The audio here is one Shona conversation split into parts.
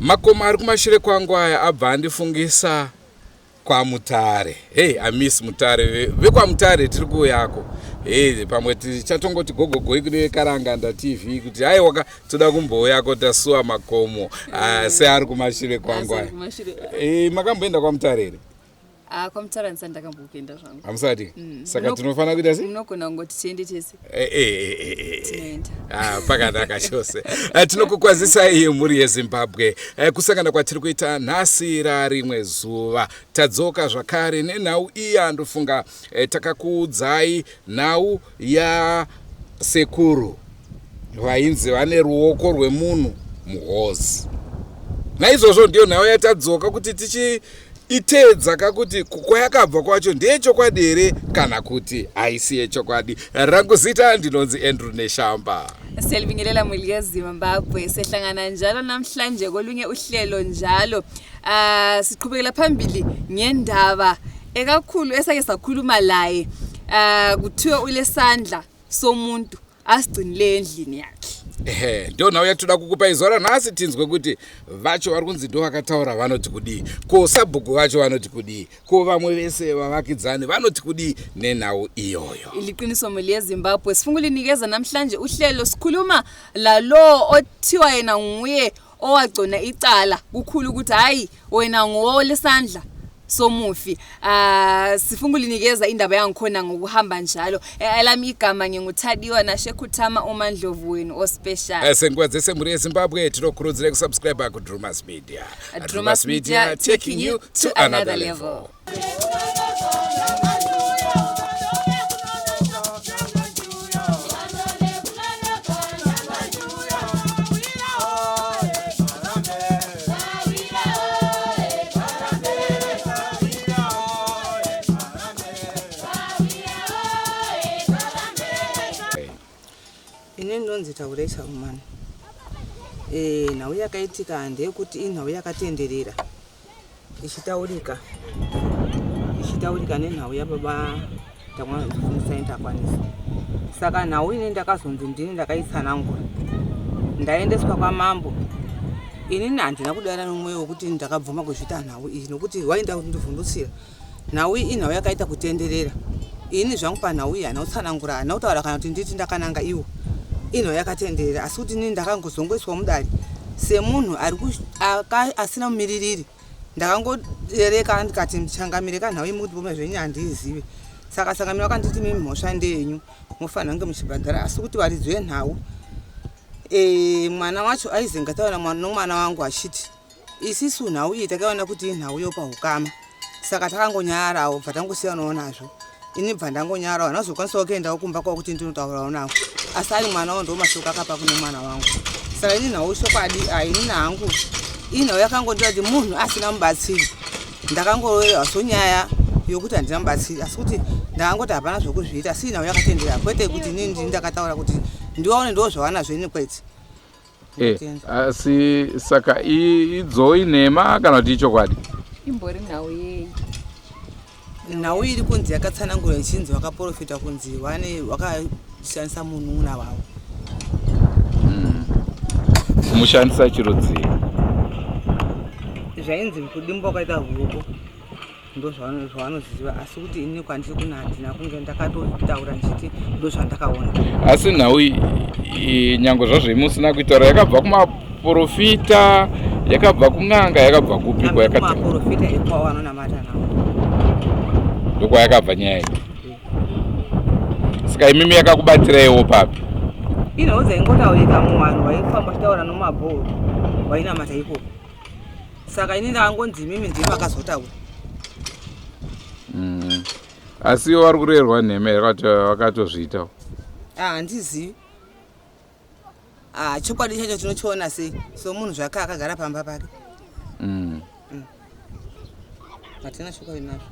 Makomo ari kumashure kwangu aya abva andifungisa kwaMutare. Hey, I miss Mutare. VekwaMutare tiri kuuyako. Hey, pamwe tichatongoti gogogoi kune Karanganda TV kuti haiwaka toda kumbouyako tasuwa makomo ah, seari kumashure kwangu aya. Hey, makamboenda kwaMutare here? Ah, kwaMutare handisati ndakambokuenda zvangu. Hamusati? Saka tinofanira kuita sei? Munogona kungoti tiende tese. Eh, eh, eh, eh, eh. Tinoenda. Ah, pakanaka chose. Eh, tinokukwazisai mhuri yeZimbabwe. Eh, kusangana kwatiri kuita nhasi rarimwe zuva. Tadzoka zvakare nenhau iya ndofunga eh, takakuudzai nhau yasekuru vainzi vane ruoko rwemunhu muhozi. Naizvozvo ndiyo nhau yatadzoka kuti tichi Iteedza ka kuti kwayakabva kwacho ndeyechokwadi here kana kuti haisi yechokwadi. Rangu zita ndinonzi Andrew Neshamba. Siyalibingelela muli yeZimbabwe sehlangana njalo namhlanje kolunye uhlelo njalo uh, siqhubekela phambili ngendaba ekakhulu esake sakhuluma laye uh, kuthiwe ulesandla somuntu asigcinileyo endlini yakhe. Ehe, ndo nhau yatoda kukupai zuva ranhasi tinzwe kuti vacho vari kunzi ndo vakataura vanoti kudii, ko sabhuku vacho vanoti kudii, ko vamwe vese vavakidzani vanoti kudii nenhau iyoyo. Iliqiniso muli yeZimbabwe sifuna ukulinikeza namhlanje uhlelo sikhuluma lalo othiwa yena nguye owagcona icala kukhulu ukuthi hayi wena ngowolesandla somufi uh, sifuna ukulinikeza indaba yangikhona ngokuhamba njalo eh, elami igama nginguthadiwa nashekhuthama umandlovu wenu ospecial eh, senguva dzese mhuri yezimbabwe tinokurudzira kusubscribe kudrumas media Drumas Media, taking you to another level. Ini ndinonzi Taurai Charumani. E, nhau yakaitika ndeyekuti inhau yakatenderera ichitaurika ichitaurika nenhau yababa tamwafungisai ndakwanisa saka nhau ini ndakazonzi ndini ndakaitsanangura ndaendeswa kwamambo inini handina kudaira nomwoyo wekuti ndakabvuma kuzviita nhau iyi nokuti wainda kundivhundutsira Nhau iyi inhau yakaita kutenderera. Ini zvangu panhau iyi handina kutsanangura, handina kutaura kana kuti nditi ndakananga iwo. Inhau yakatenderera asi kuti inini ndakangozongoiswa mudare semunhu ari asina mumiririri. Ndakangodereka ndikati changamire ka nhau iyi mukundipomera zvenyu handiizive. Saka changamire vakanditi imimi mhosva ndeyenyu mofanira kunge muchibhadhara asi kuti varidzi venhau e, mwana wacho aizenga taura nomwana wangu achiti Isisu nhau iyi takaiona kuti inhau yopahukama saka takangonyararawo bva tangosiyanawo nazvo ini bva ndangonyarawo handina kuzokwanisawo kuendawo kumba kwavo kuti ndinotaurawo navo asi ari mwana wavo ndo mashoko akapa kune mwana wangu saka ini nhau chokwadi hainini hangu inhau yakangondira kuti munhu asina mubatsiri ndakangoroverwa so nyaya yokuti handina mubatsiri asi kuti ndakangoti hapana zvokuzviita asi inhau yakatendera kwete kuti inini ndini ndakataura kuti ndiwaone ndo zvawanazvo ini kwete Eh, asi saka idzo inhema kana kuti ichokwadi? Imbori nhau yei? Nhau iri kunzi yakatsanangurwa ichinzi vakaprofita kunzi vane vakashandisa munun'una wavo. Kumushandisa chirudzii? Zvainzi kudimba kwakaita ruoko. Ndozvavanoziva, asi kuti ini kwandiri kuna handina kunge ndakatotaura ndichiti ndozvandakaona. Asi nhau nyange zvazvo imi musina kuitaura, yakabva kumaprofita, yakabva kun'anga, yakabva kupi? Kwayakamaprofita ekwavo vanonamata navo. Ndokwayakabva nyaya iyi. Saka imimi yakakubatiraiwo papi? Inhau dzaingotaurika muvanhu vaifamba vachitaura nomabhoro vainamata ikoko. Saka ini ndakangonzi imimi ndimi makazotaura. Asi ivo vari kurerwa nhema here vakatozviitawo? Ah, handizivi. Ah, chokwadi chacho tinochiona sei somunhu zvake akagara pamba pake. Hatina chokwadi nazvo.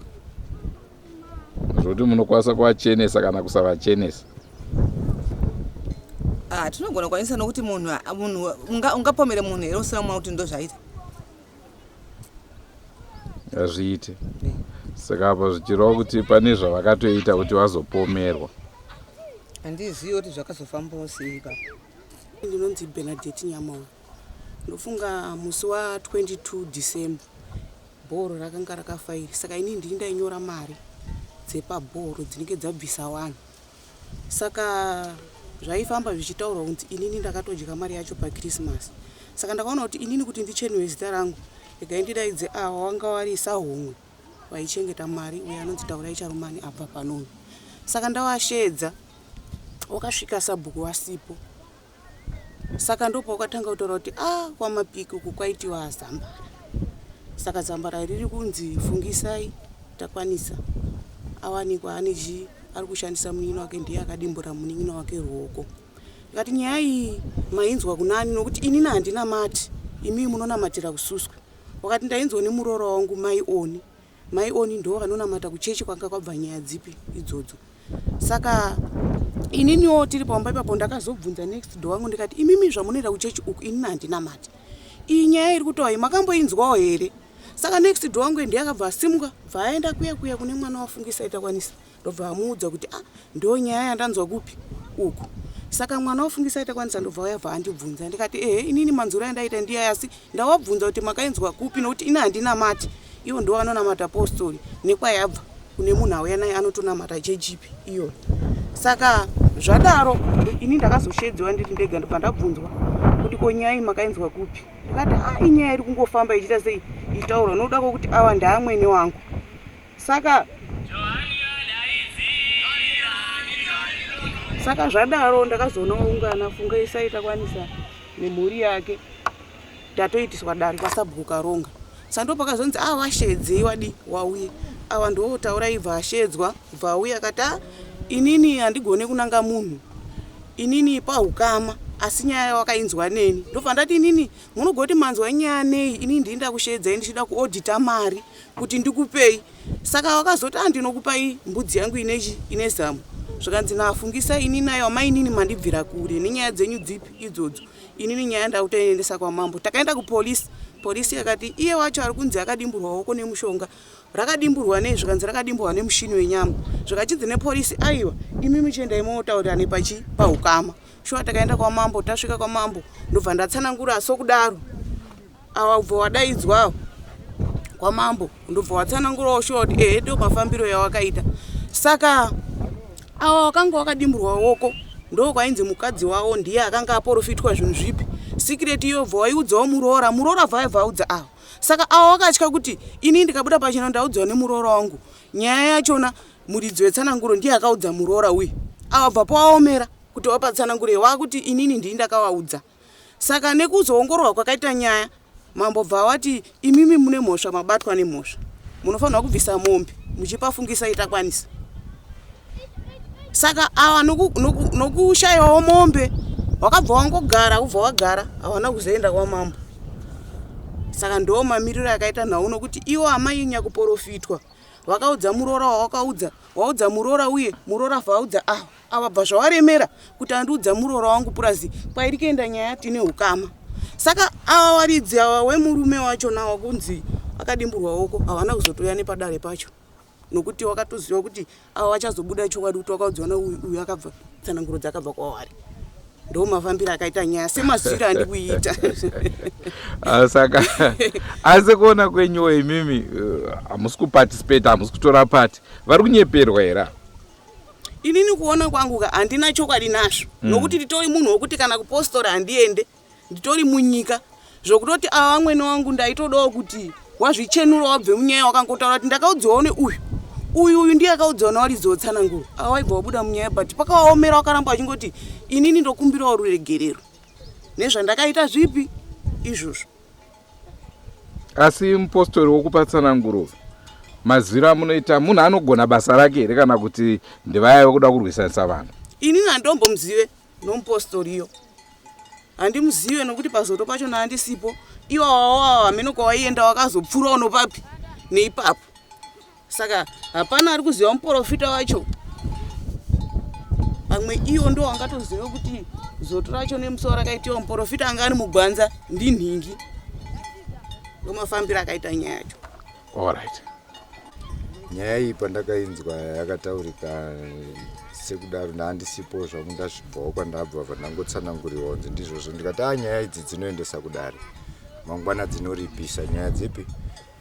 Zvokuti munokwanisa kuvachenesa kana kusavachenesa? Ah, tinogona kukwanisa nokuti munhu munhu ungapomere munhu here usina kumwa kuti ndozvaita? Hazviite. Saka apa zvichireva kuti pane zvavakatoita kuti vazopomerwa. Handizivi kuti zvakazofambawo sei ipapo. Ndinonzi Bernadette Nyamawo. Ndofunga musi wa22 December bhoro rakanga rakafairi, saka inini ndini ndainyora mari dzepabhoro dzinenge dzabvisa vanhu. Saka zvaifamba zvichitaurwa kunzi inini ndakatodya mari yacho paChristmas. Saka ndakaona kuti inini kuti ndichenwe zita rangu, regai ndidaidze ava wanga wari sahomwe vaichengeta mari, uyo anonzi Taurai Charumani abva panono. Saka ndawashedza, wakasvika sabhuku wasipo. Saka ndopawakatanga kutaura kuti a kwaMapiki uku kwaitiwa zambara. Saka zambara riri kunzi Fungisai Takwanisa awanikwa ane chi ari kushandisa munin'ina wake, ndiye akadimbura munin'ina wake ruoko. Ndikati nyaya iyi mainzwa kunani, nokuti inini handinamati, imi munonamatira kuSuswe. Wakati ndainzwa nemuroora wangu Mai Oni. Mai Oni ndo vanonamata kuchechi kwanga kwabva nyaya dzipi idzodzo. Saka ininiwo tiri pamba ipapo ndakazobvunza next door wangu, ndikati imimi zvamunoenda kuchechi uku, inini handinamati, iyi nyaya iri kutaura iyi makamboinzwawo here? Saka next door wangu ndiye akabva asimuka, bva aenda kuya kuya kune mwana waFungisa Itakwanisa, ndobva amuudza kuti ah, ndo nyaya yandanzwa kupi uku. Saka mwana waFungisa Itakwanisa ndobva auya, bva andibvunza. Ndikati ehe, inini manzuro andaita ndiye, asi ndawabvunza kuti makainzwa kupi, nokuti ini handinamati, ivo ndo vanonamata postori, nekwayabva kune munhu auya naye anotonamata chechipi iyoyo. Saka zvadaro ini ndakazoshedziwa ndiri ndega, ndobva ndabvunzwa kuti ko nyaya iyi makainzwa kupi? Ndikati a inyaya iri kungofamba ichiita sei ichitaurwa, nokuda kwokuti ava ndaamwene wangu. Saka zvadaro ndakazoona waungana Fungaisai Takwanisa nemhuri yake, tatoitiswa dare kwasabhuku Karonga. Saka ndopakazonzi a washedzei wadi wauye awa ndotaura, ibva ashedzwa, bva auya akati a inini handigone kunanga munhu inini pahukama, asi nyaya wakainzwa neni. Ndobva ndati inini munogoti manzwa nyaya nei, inini ndini ndakushedzai ndichida kuodhita mari kuti ndikupei. Saka wakazoti a ndinokupai mbudzi yangu inechi ine zamu. Zvikanzi nafungisa inini aiwa mainini mandibvira kure nenyaya dzenyu dzipi idzodzo, inini nyaya ndakutoendesa kwamambo. Takaenda kupolisi, polisi yakati iye wacho ari kunzi akadimburwa woko nemushonga, rakadimburwa nei? Zvikanzi rakadimburwa nemushini wenyama. Zvikachinzi nepolisi aiwa imi muchiendai motaurira nepachi pahukama. Shuwa takaenda kwamambo, tasvika kwamambo ndobva ndatsanangura sokudaro. Awa ubva wadaidzwa kwamambo, ndobva watsanangurawo shuwa kuti ehe ndo mafambiro yawakaita. Saka awa wakanga wakadimburwa woko ndo kwainzi mukadzi wavo ndiye akanga aporofitwa zvinhu zvipi sikireti iyo, bva waiudzawo muroora, muroora bva aibva audza awa. Saka awa wakatya kuti ini ndikabuda pachena ndaudzwa nemuroora wangu nyaya yachona, muridzi wetsananguro ndiye akaudza muroora uyu. Awa bva pawaomera kuti wapa tsananguro wakuti inini ndini ndakawaudza. Saka nekuzoongororwa kwakaita nyaya, mambo bva wati imimi mune mhosva, mabatwa nemhosva, munofanirwa kubvisa mombe muchipa Fungisa Itakwanisa. Saka awa nokushayiwawo mombe wakabva wangogara, ubva wagara, hawana kuzoenda kwamambo. Saka ndo mamiriro akaita nhau, nokuti iwo amai nyakuporofitwa vakaudza muroora, wawakaudza waudza muroora uye muroora vaudza ava, ava bva zvawaremera kuti andiudza muroora wangu purazi kwairi kuenda nyaya tine ukama. Saka ava waridzi ava wemurume wacho nawa kunzi akadimburwa woko havana kuzotouya nepadare pacho, nokuti wakatoziva kuti ava vachazobuda chokwadi kuti wakaudzwa neuyu, uyu akabva tsananguro dzakabva kwawari. Ndo mafambiro akaita nyaya semazwiro andikuiita. Ah, saka asi kuona kwenyuwo imimi eh, hamusi kuparticipate, hamusi kutora part, vari kunyeperwa here ava? Inini kuona kwangu ka handina chokwadi nazvo nokuti nditori munhu wokuti kana kupostori handiende, nditori munyika zvokutoti ava vamwene wangu ndaitodawo kuti wazvichenura wabve munyaya wakangotaura kuti ndakaudziwawo neuyu uyu uyu ndiye akaudziwa nawaridziwo tsananguro ava waibva wabuda munyaya, but pakawaomera wakaramba wachingoti inini ndokumbirawo ruregerero nezvandakaita zvipi izvozvo. Asi mupostori wokupa tsananguro, mazwiro amunoita, munhu anogona basa rake here kana kuti ndevaya vekuda kurwisanisa vanhu? Inini handombomuzive nomupostoriyo, handimuzive nokuti pazoto pachona handisipo. Iwawawawa hameno kwawaienda, wakazopfuura unopapi neipapo, saka hapana ari kuziva muprofita wacho. Pamwe iwo ndo wangatozive kuti zoto racho nemusoro rakaitiwa muprofita anga ari mugwanza ndinhingi. Ndomafambiro akaita nyaya yacho. Alright. Nyaya iyi pandakainzwa yakataurika sekudaro, ndaandisipo zvangu, ndazvibvawo kwandabva, pandangotsanangurirwa kunzi ndizvozvo, ndikati a nyaya idzi dzinoendesa kudare mangwana, dzinoripisa nyaya dzipi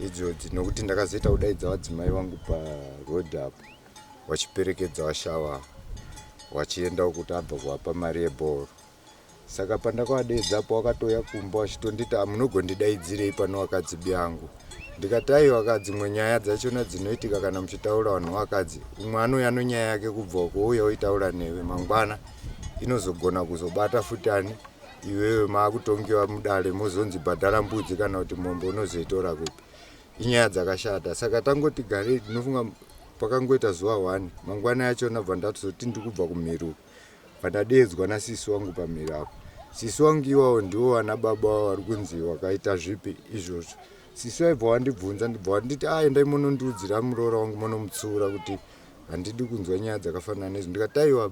idzodzi, nokuti ndakazoita kudaidza vadzimai vangu paroad apo vachiperekedza vashawa vachiendawo kuti abva kuvapa mari yebhoro. Saka pandakavadeedzapo wakatouya kumba wachitonditi amunogondidaidzirei pano vakadzi biyangu. Ndikati aiwa ka, dzimwe nyaya dzachona dzinoitika kana muchitaura vanhu vakadzi, umwe anouya nonyaya yake kubva uko ouya oitaura newe, mangwana inozogona kuzobata futi ani iwewe, maakutongewa mudare mozonzi bhadhara mbudzi kana kuti mombe, unozoitora kupi? Inyaya dzakashata. Saka tangoti garei, ndinofunga pakangoita zuva 1 mangwana yachona bva ndatozoti ndikubva kumhiruko, pandadeedzwa nasisi wangu pamhiri apo. Sisi wangu iwawo ndiwo vana baba vavo vari kunzi wakaita zvipi izvozvo. Sisi vaibva wandibvunza, ndibva wanditi a endai munondiudzira muroora wangu munomutsiura kuti handidi kunzwa nyaya dzakafanana neizvo. Ndikati aiwa,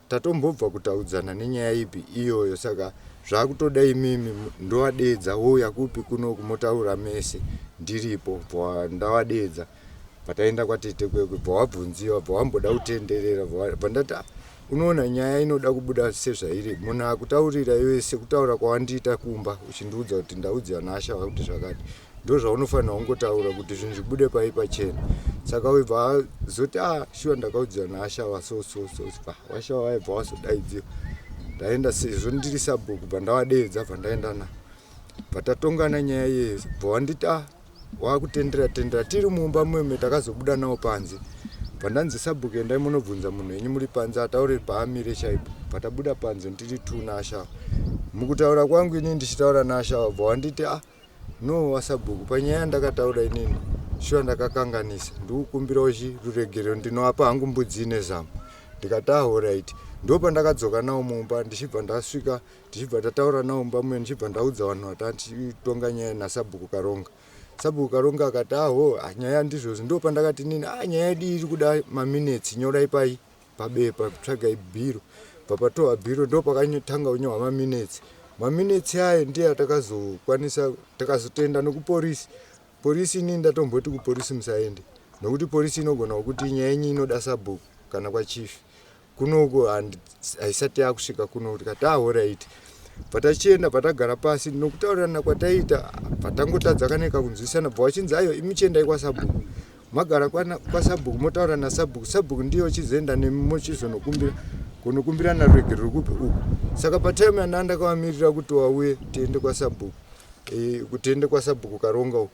tatombobva kutaudzana nenyaya ipi iyoyo, saka zvakutoda imimi ndovadeedza wouya kupi kunoku motaura mese ndiripo. Bva ndavadeedza, pataenda kwatete kwekwe, bva wabvunziwa, bva wamboda kutenderera, bva ndati "Ah, unoona nyaya inoda kubuda sezvairi, munhu akutaurira iwe sekutaura kwawandiita kumba uchindiudza kuti ndaudziwa naashawa kuti zvakati, ndo zvaunofanira kungotaura kuti zvinhu zvibude pai pachena." Saka uibva azoti a shuwa ndakaudziwa naashawa so so so, washawa waibva wazodaidziwa, ndaenda sezvo ndiri sabhuku, bva ndavadeedza, bva ndaenda na bva tatongana nyaya iyeyo, bva wanditi a wakutendera tendera tiri mumba meme. Takazobuda nawo panze, bva ndanzi sabhuku endai munobvunza munhu wenyu muri panze ataure paamire chaipo. Bva tabuda panze ndiri tu naashawa. Mukutaura kwangu inini ndichitaura naashawa, bva wanditi a no wasabhuku, panyaya yandakataura inini shuwa ndakakanganisa, ndikukumbirawo chi ruregerero, ndinoapa hangu mbudzi ine zamu. Ndikati alright. Ndo pandakadzoka nawo mumba, ndichibva ndasvika, tichibva tataura nawo mumba muye, ndichibva ndaudza vanhu vatatitonga nyaya nasabhuku Karonga. Sabhuku Karonga akati aho ah, nyaya ndizvozvo. Ndo pandakati nini ah, nyaya yedu iri kuda maminutes, nyorai pai pabepa, tsvagai bhiro. Bva patohwa bhiro, ndo pakatanga kunyorwa maminutes. Maminutes ayo ndiye atakazokwanisa, takazotenda nokuporisi. Porisi inini ndatomboti kuporisi musaende, nokuti porisi inogona kuti nyaya yenyu inoda sabhuku kana kwachief, kunoku haisati yakusvika kuno. Tikati alright. Patachienda, patagara pasi nokutaurirana kwataiita, patangotadza kaneka kunzwisana, bva wachinzi aiwa imi chiendai kwasabhuku, magara kwasabhuku motaura nasabhuku, sabhuku ndiye wachizoenda nemi mochizonokumbira kunokumbirana ruregerero kupi uku. Saka patime yanda ndakavamirira kuti wauye tiende kwasabhuku, kuti tiende kwasabhuku Karonga uku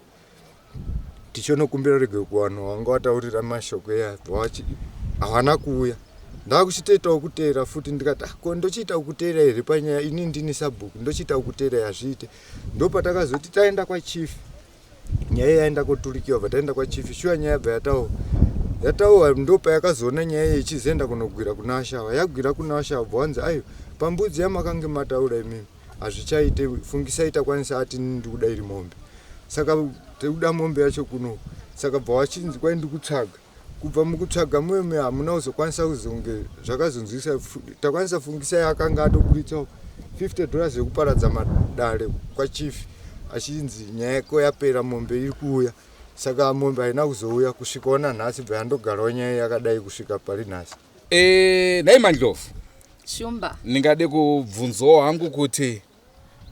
tichinokumbira ruregerero kuvanhu vanga vataurira mashoko eya, havana kuuya. Ndakuchitoitawo kuteera futi, ndikati ah, ko ndochiita kuteera here panyaya ini ndini sabhuku, ndochiita kuteera, hazviite. Ndopatakazoti taenda kwachief, nyaya yaenda koturikiwa, bva taenda kwachief, shuwa nyaya yabva yataurwa yataurwa. Ndo payakazoona nyaya iyi ichizoenda kunogwira kuna ashawa, yagwira kuna ashawa, bva wanzi aiwa pambudzi yamakange mataura imimi hazvichaite, fungisai takwanisa ati ini ndikuda iri mombe, saka tikuda mombe yacho kuno. Saka bva wachinzi kwai ndikutsvaga, kubva mukutsvaga mume hamuna kuzokwanisa kuzonge zvakazonzwisa takwanisa fungisai akanga atoburitsawo $50 yekuparadza madare kwachief, achinzi nyaya yako yapera, mombe iri kuuya. Saka mombe haina kuzouya kusvikawo nanhasi, bva yandogarawo nyaya yakadai kusvika pari nhasi. Nhai Mandlovu. Shumba. Ndingade kubvunzawo hangu kuti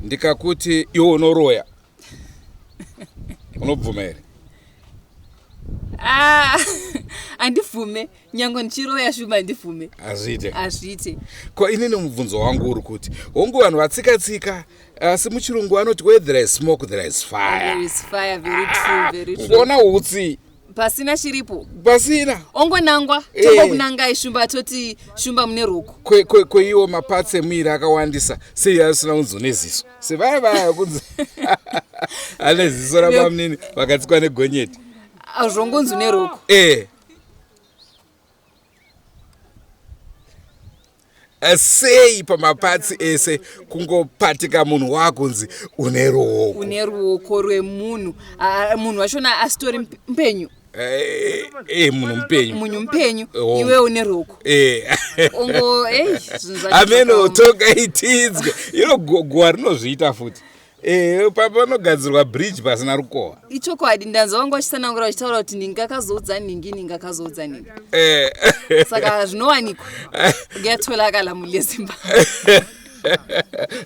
ndikakuti iwe unoroya unobvuma here? Ah, handibvume nyange ndichiroya Shumba, handibvume. Hazviite. Hazviite. Ko inini mubvunzo wangu uri kuti hongu vanhu vatsika-tsika, asi muchirungu vanoti where there is smoke there is fire. There is fire, very true, very true. Kungoona utsi pasina chiripo, pasina ongonangwa. Tongokunangai Shumba, toti Shumba mune ruoko. Kweiwo mapatsi emuviri akawandisa, sei asina kunzi une ziso sevaya vaya kunzi ane ziso rabamunini vakatsikwa negonyeti? Zvongonzi une ruoko. Sei pamapatsi ese kungopatika munhu wakunzi une ruoko? Une ruoko rwemunhu. Ah, munhu wachona asitori mupenyu. Munhu mupenyu. Munhu mupenyu. Oh. Iwe une ruoko. Ongo ei, zvinhu zvacho Ameno. zvakaoma. Togaitidzwe iro guwa rinozviita futi. Panogadzirwa bridge pasina rukowa. Ichokwadi, ndanzwa vanga vachitsanangura vachitaura kuti ningi akazoudza ningi, ningi akazoudza ningi. Saka zvinowanikwa, kuyatholakala mhuri yeZimbabwe.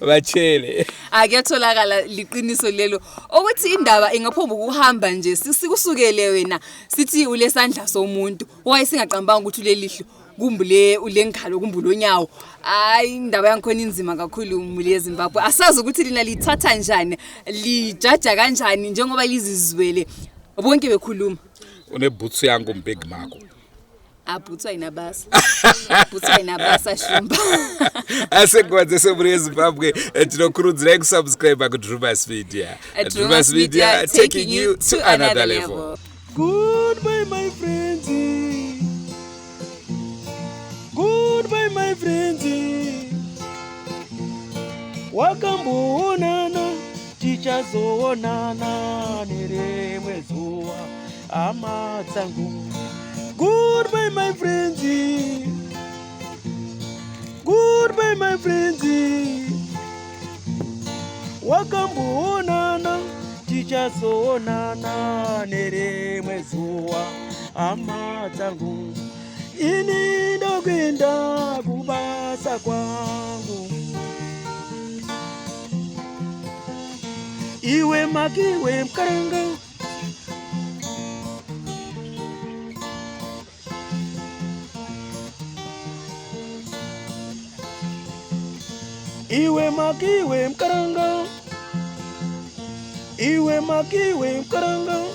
Vachele. Akuyatholakala, liqiniso lelo ukuthi indaba ingaphomba ukuhamba nje sikusukele wena sithi ulesandla somuntu, waye singaqambanga ukuthi ulelihlo kumbe ulengalo kumbe ulonyawo. Hayi, indaba yangikhona inzima kakhulu mhuri yeZimbabwe. Asazi ukuthi lina lithatha njani, lijaja kanjani njengoba lizizwele bonke bekhuluma. Une bhutsu yangu mubhegi mako. Abhutsu ayinabasa, bhutsu ayinabasa, Shumba. Asi nguva dzese mhuri yeZimbabwe, tinokurudzirai kusubscribe kuDrumas Media. Drumas Media, taking you to another level. Goodbye, my friends. Goodbye, my friends. Wakamboonana, tichazoonana nerimwe zuva, hama dzangu. Goodbye, my friends. Goodbye, my friends. Wakamboonana, tichazoonana nerimwe zuva, hama dzangu. Ini ndokuenda kubasa kwangu. Iwe makiwe mukaranga. Iwe makiwe mukaranga. Iwe makiwe mukaranga.